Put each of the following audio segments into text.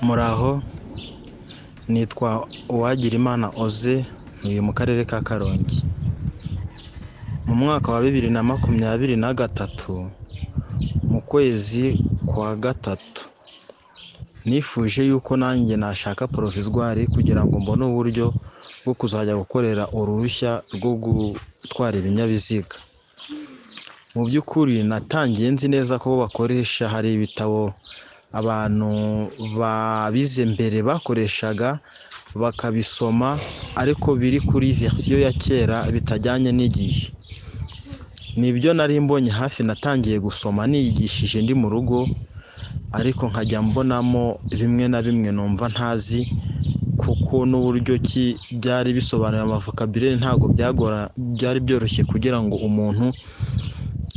Muraho, nitwa Uwagirimana Oze, ntuye mu karere ka Karongi. Mu mwaka wa 2023, mu kwezi kwa gatatu, nifuje yuko nanjye nashaka provisoire kugira ngo mbone uburyo bwo kuzajya gukorera uruhushya rwo gutwara ibinyabiziga. Mu by'ukuri natangiye nzi neza ko bakoresha, hari ibitabo abantu babize mbere bakoreshaga bakabisoma, ariko biri kuri verisiyo ya kera bitajyanye n'igihe. Nibyo nari mbonye hafi, natangiye gusoma niyigishije ndi mu rugo, ariko nkajya mbonamo bimwe na bimwe numva ntazi, kuko n'uburyo ki byari bisobanuye amavokabulere ntabwo byari byoroshye kugira ngo umuntu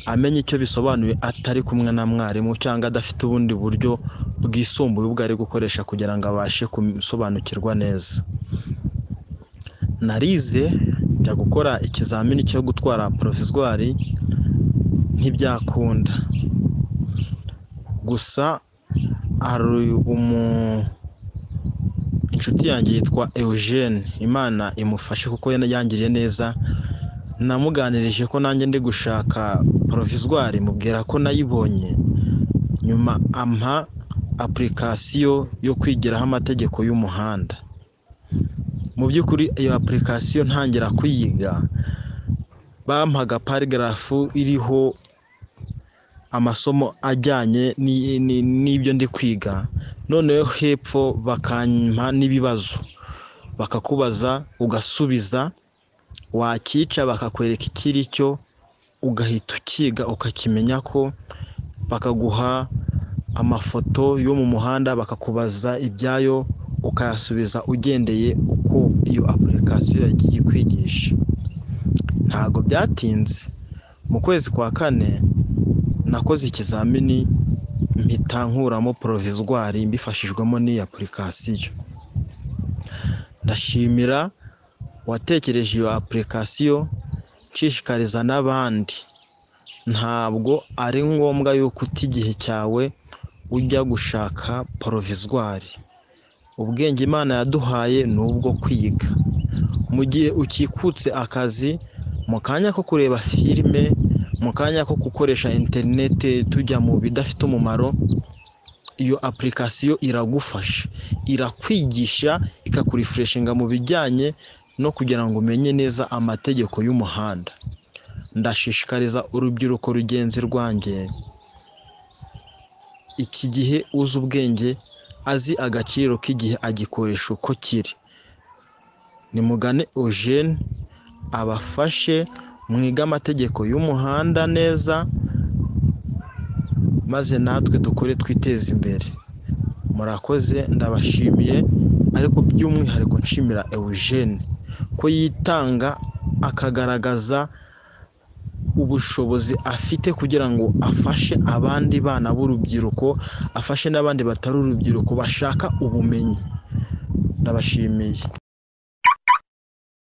amenye icyo bisobanuye atari kumwe na mwarimu cyangwa adafite ubundi buryo bwisumbuye ubwo ari gukoresha kugira ngo abashe gusobanukirwa neza. Narize njya gukora ikizamini cyo gutwara provisoire ntibyakunda, gusa hari inshuti yanjye yitwa Eugene, Imana imufashe kuko yangiriye neza, namuganirije ko nanjye ndi gushaka provisoire, mubwira ko nayibonye, nyuma ampa application yo kwigiraho amategeko y'umuhanda. Mu by'ukuri iyo application ntangira kuyiga, bampaga paragraph iriho amasomo ajyanye n'ibyo ndi kwiga, noneho hepfo bakampa n'ibibazo, bakakubaza ugasubiza, wakica bakakwereka ikiri cyo, ugahita ukiga ukakimenya, ko bakaguha amafoto yo mu muhanda bakakubaza ibyayo, ukayasubiza ugendeye uko iyo application yagiye ikwigisha. Ntabwo byatinze, mu kwezi kwa kane nakoze ikizamini mpita nkuramo provisoire mbifashijwemo n'iyi application. Ndashimira uwatekereje iyo application, nshishikariza n'abandi, ntabwo ari ngombwa yuko uta igihe cyawe ujya gushaka provisoire. Ubwenge Imana yaduhaye ni ubwo kwiga. Mu gihe ukikutse akazi, mu kanya ko kureba filime, mu kanya ko gukoresha interineti tujya mu bidafite umumaro, iyo application iragufasha, irakwigisha, ikakurefreshinga mu bijyanye no kugira ngo umenye neza amategeko y'umuhanda. Ndashishikariza urubyiruko rugenzi rwanjye, iki gihe uzi ubwenge azi agaciro k'igihe agikoresha uko kiri. Nimugane Eugene abafashe mwige amategeko y'umuhanda neza, maze natwe dukore twiteze imbere. Murakoze, ndabashimiye, ariko by'umwihariko nshimira Eugene ko yitanga akagaragaza ubushobozi afite kugira ngo afashe abandi bana b'urubyiruko, afashe n'abandi batari urubyiruko bashaka ubumenyi. Ndabashimiye.